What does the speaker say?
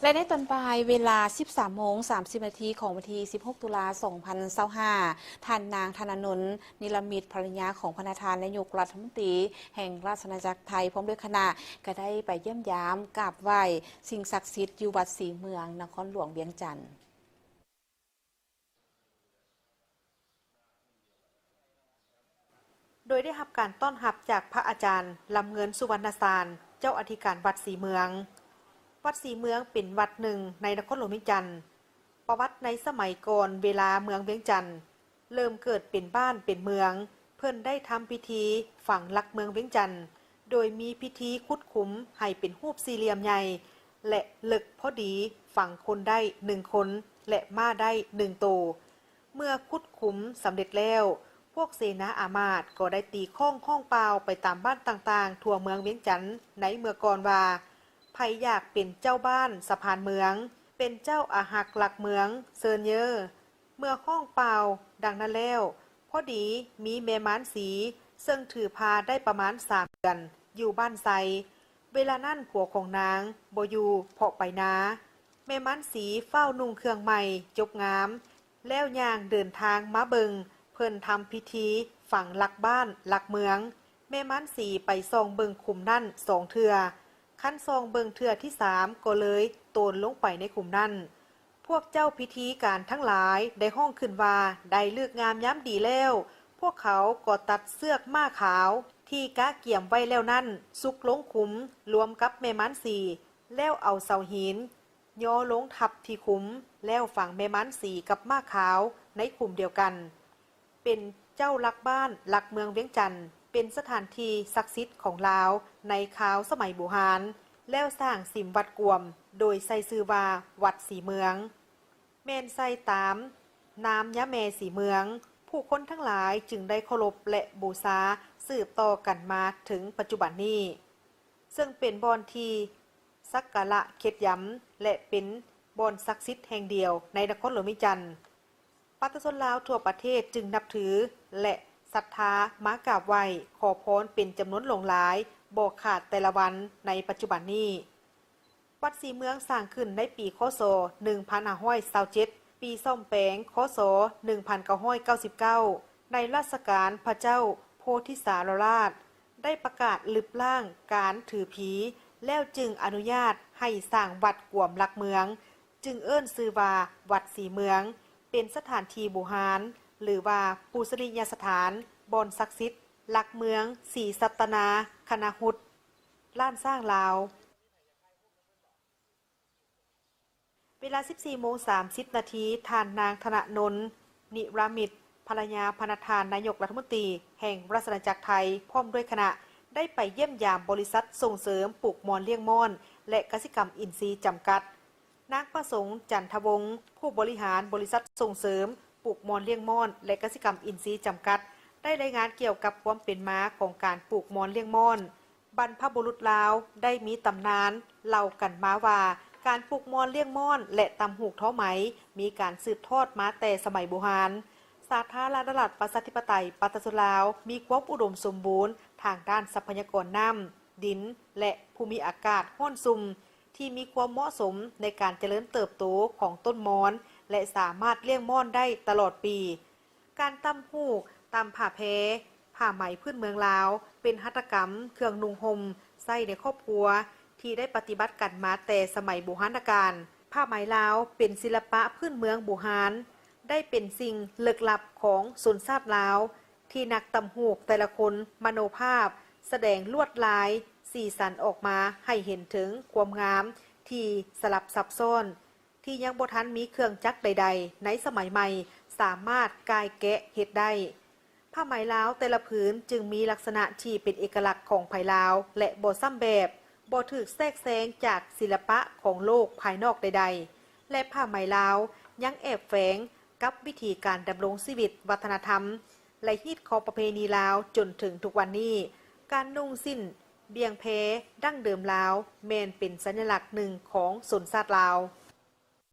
ແລະໃນຕອນບ່າຍເວລາ ສິບສາມໂມງ ສາມສິບນາທີ ຂອງວັນທີ ສິບຫົກ ຕຸລາ ສອງພັນຊາວຫ້າ ທ່ານນາງ ທະນານົນ ນິລະມິດ ພັນລະຍາຂອງພະນະທ່ານນາຍົກລັດຖະມົນຕີແຫ່ງລາຊະອານາຈັກໄທ ພ້ອມດ້ວຍຄະນະ ກໍໄດ້ໄປຢ້ຽມຢາມກາບໄຫວ້ສິ່ງສັກສິດຢູ່ວັດສີເມືອງ ນະຄອນຫຼວງວຽງຈັນ. ໂດຍໄດ້ຮັບການຕ້ອນຮັບຈາກພະອາຈານ ລຳເງິນ ສຸວັນນະຊານ ເຈົ້າອະທິການວັດສີເມືອງ. ວັດສີເມືອງເປັນວັດໜຶ່ງໃນນະຄອນຫຼວງວຽງຈັນ. ປະຫວັດໃນສະໄໝກ່ອນເວລາເມືອງວຽງຈັນເລີ່ມເກີດເປັນບ້ານເປັນເມືອງ, ເພິ່ນໄດ້ທຳພິທີຝັງຫຼັກເມືອງວຽງຈັນ ໂດຍມີພິທີຂຸດຂຸມໃຫ້ເປັນຮູບສີ່ຫຼ່ຽມໃຫຍ່ ແລະ ເລິກພໍດີ ຝັງຄົນໄດ້ໜຶ່ງຄົນ ແລະ ມ້າໄດ້ໜຶ່ງໂຕ. ເມື່ອຂຸດຂຸມສຳເລັດແລ້ວ, ພວກເສນາອາມາດກໍໄດ້ຕີຄ້ອງຮ້ອງປ່າວໄປຕາມບ້ານຕ່າງໆທົ່ວເມືອງວຽງຈັນໃນເມື່ອກ່ອນວ່າ, ໃຜຢາກເປັນເຈົ້າບ້ານສະພານເມືອງ, ເປັນເຈົ້າອາຮັກຫຼັກເມືອງ, ເຊີນເຢີ. ເມື່ອຮ້ອງປ່າວດັ່ງນັ້ນແລ້ວ, ພໍດີມີແມ່ມານສີ ເຊິ່ງຖືພາໄດ້ປະມານສາມເດືອນ ຢູ່ບ້ານໄຊ. ເວລານັ້ນຜົວຂອງນາງບໍ່ຢູ່ເພາະໄປນາ. ແມ່ມານສີຟ້າວນຸ່ງເຄື່ອງໃໝ່ຈົບງາມ ແລ້ວຍ່າງເດີນທາງມາເບິ່ງເພິ່ນທຳພິທີຝັງຫຼັກບ້ານຫຼັກເມືອງ. ແມ່ມານສີໄປສ່ອງເບິ່ງຂຸມນັ້ນສອງເທື່ອ. ຄັນສ່ອງເບິ່ງເທື່ອທີສາມກໍເລີຍໂຕນລົງໄປໃນຂຸມນັ້ນ. ພວກເຈົ້າພິທີການທັງຫຼາຍໄດ້ຮ້ອງຂຶ້ນວ່າ, ໄດ້ເລີກງາມຍາມດີແລ້ວ. ພວກເຂົາກໍຕັດເຊືອກມ້າຂາວທີ່ກະກຽມໄວ້ແລ້ວນັ້ນ ຊຸກລົງຂຸມລວມກັບແມ່ມານສີ, ແລ້ວເອົາເສົາຫີນຍໍລົງທັບທີ່ຂຸມ, ແລ້ວຝັງແມ່ມານສີກັບມ້າຂາວໃນຂຸມດຽວກັນ. ເປັນເຈົ້າຫຼັກບ້ານຫຼັກເມືອງວຽງຈັນ, ເປັນສະຖານທີ່ສັກສິດຂອງລາວໃນຄາວສະໄໝບູຮານ, ແລ້ວສ້າງສິມວັດກວມ ໂດຍໃສ່ຊື່ວ່າວັດສີເມືອງ, ແມ່ນໃສ່ຕາມນາມຍາແມ່ສີເມືອງ. ຜູ້ຄົນທັງຫຼາຍຈຶ່ງໄດ້ເຄົາລົບ ແລະ ບູຊາສືບຕໍ່ກັນມາເຖິງປັດຈຸບັນນີ້, ເຊິ່ງເປັນບ່ອນທີ່ສັກກາລະເຄັດຢຳ ແລະ ເປັນບ່ອນສັກສິດແຫ່ງດຽວໃນນະຄອນຫຼວງວຽງຈັນ. ປະຊາຊົນລາວທົ່ວປະເທດຈຶ່ງນັບຖື ແລະ ສັດທາມາກາບໄຫວ້ຂໍພອນເປັນຈຳນວນຫຼວງຫຼາຍບໍ່ຂາດແຕ່ລະວັນໃນປັດຈຸບັນນີ້. ວັດສີເມືອງສ້າງຂຶ້ນໃນປີ ຄ.ສ. ໜຶ່ງພັນຫ້າຮ້ອຍຊາວເຈັດ, ປີສ້ອມແປງ ຄ.ສ. ໜຶ່ງພັນເກົ້າຮ້ອຍເກົ້າສິບເກົ້າ ໃນລາຊະການພະເຈົ້າໂພທິສາລະລາດ ໄດ້ປະກາດລຶບລ້າງການຖືຜີ ແລ້ວຈຶ່ງອະນຸຍາດໃຫ້ສ້າງວັດກວມຫຼັກເມືອງ, ຈຶ່ງເອີ້ນຊື່ວ່າວັດສີເມືອງ, ເປັນສະຖານທີ່ບູຮານ ຫຼືວ່າປູຊະນີຍະສະຖານ, ບ່ອນສັກສິດ, ຫຼັກເມືອງສີສັດຕະນາຄະນະຫຸດ, ລ້ານຊ້າງລາວ. ເວລາ ສິບສີ່ໂມງ ສາມສິບນາທີ, ທ່ານນາງ ທະນະນົນ ນິລະມິດ ພັນລະຍາພະນະທ່ານນາຍົກລັດຖະມົນຕີແຫ່ງລາຊະອານາຈັກໄທ ພ້ອມດ້ວຍຄະນະ ໄດ້ໄປຢ້ຽມຢາມບໍລິສັດສົ່ງເສີມປູກມ່ອນລ້ຽງມ່ອນ ແລະ ກະສິກຳອິນຊີຈຳກັດ. ນາງ ປະສົງ ຈັນທະວົງ ຜູ້ບໍລິຫານບໍລິສັດສົ່ງເສີມປູກມ່ອນລ້ຽງມ່ອນ ແລະ ກະສິກຳອິນຊີຈຳກັດ ໄດ້ລາຍງານກ່ຽວກັບຄວາມເປັນມາຂອງການປູກມ່ອນລ້ຽງມ່ອນ. ບັນພະບຸລຸດລາວໄດ້ມີຕຳນານເລົ່າກັນມາວ່າ ການປູກມ່ອນລ້ຽງມ່ອນ ແລະ ຕ່ຳຫູກທໍໄໝ ມີການສືບທອດມາແຕ່ສະໄໝບູຮານ. ສາທາລະນະລັດ ປະຊາທິປະໄຕ ປະຊາຊົນລາວ ມີຄວາມອຸດົມສົມບູນທາງດ້ານຊັບພະຍາກອນນ້ຳ, ດິນ ແລະ ພູມີອາກາດຮ້ອນຊຸ່ມ ທີ່ມີຄວາມເໝາະສົມໃນການຈະເລີນເຕີບໂຕຂອງຕົ້ນມ່ອນ ແລະ ສາມາດລ້ຽງມ່ອນໄດ້ຕະຫຼອດປີ. ການຕ່ຳຫູກ, ຕ່ຳຜ້າແພ, ຜ້າໄໝພື້ນເມືອງລາວ ເປັນຫັດຖະກຳເຄື່ອງນຸ່ງຫົ່ມໃຊ້ໃນຄອບຄົວ ທີ່ໄດ້ປະຕິບັດກັນມາແຕ່ສະໄໝບູຮານະການ. ຜ້າໄໝລາວເປັນສິລະປະພື້ນເມືອງບູຮານ, ໄດ້ເປັນສິ່ງເລິກລັບຂອງຊົນຊາດລາວ ທີ່ນັກຕ່ຳຫູກແຕ່ລະຄົນມະໂນພາບສະແດງລວດລາຍ, ສີສັນອອກມາໃຫ້ເຫັນເຖິງຄວາມງາມທີ່ສະຫຼັບຊັບຊ້ອນ. ທີ່ຍັງບໍ່ທັນມີເຄື່ອງຈັກໃດໆໃນສະໄໝໃໝ່ສາມາດກ່າຍແກະເຮັດໄດ້. ຜ້າໄໝລາວແຕ່ລະຜືນຈຶ່ງມີລັກສະນະທີ່ເປັນເອກະລັກຂອງໃຜລາວ ແລະ ບໍ່ຊ້ຳແບບ, ບໍ່ຖືກແຊກແຊງຈາກສິລະປະຂອງໂລກພາຍນອກໃດໆ ແລະ ຜ້າໄໝລາວຍັງແອບແຝງກັບວິຖີການດຳລົງຊີວິດ, ວັດທະນະທຳ ແລະ ຮີດຄອງປະເພນີລາວຈົນເຖິງທຸກວັນນີ້. ການນຸ່ງສິ້ນ ບ່ຽງແພ ດັ້ງເດີມລາວ ແມ່ນເປັນສັນຍະລັກໜຶ່ງຂອງຊົນຊາດລາວ.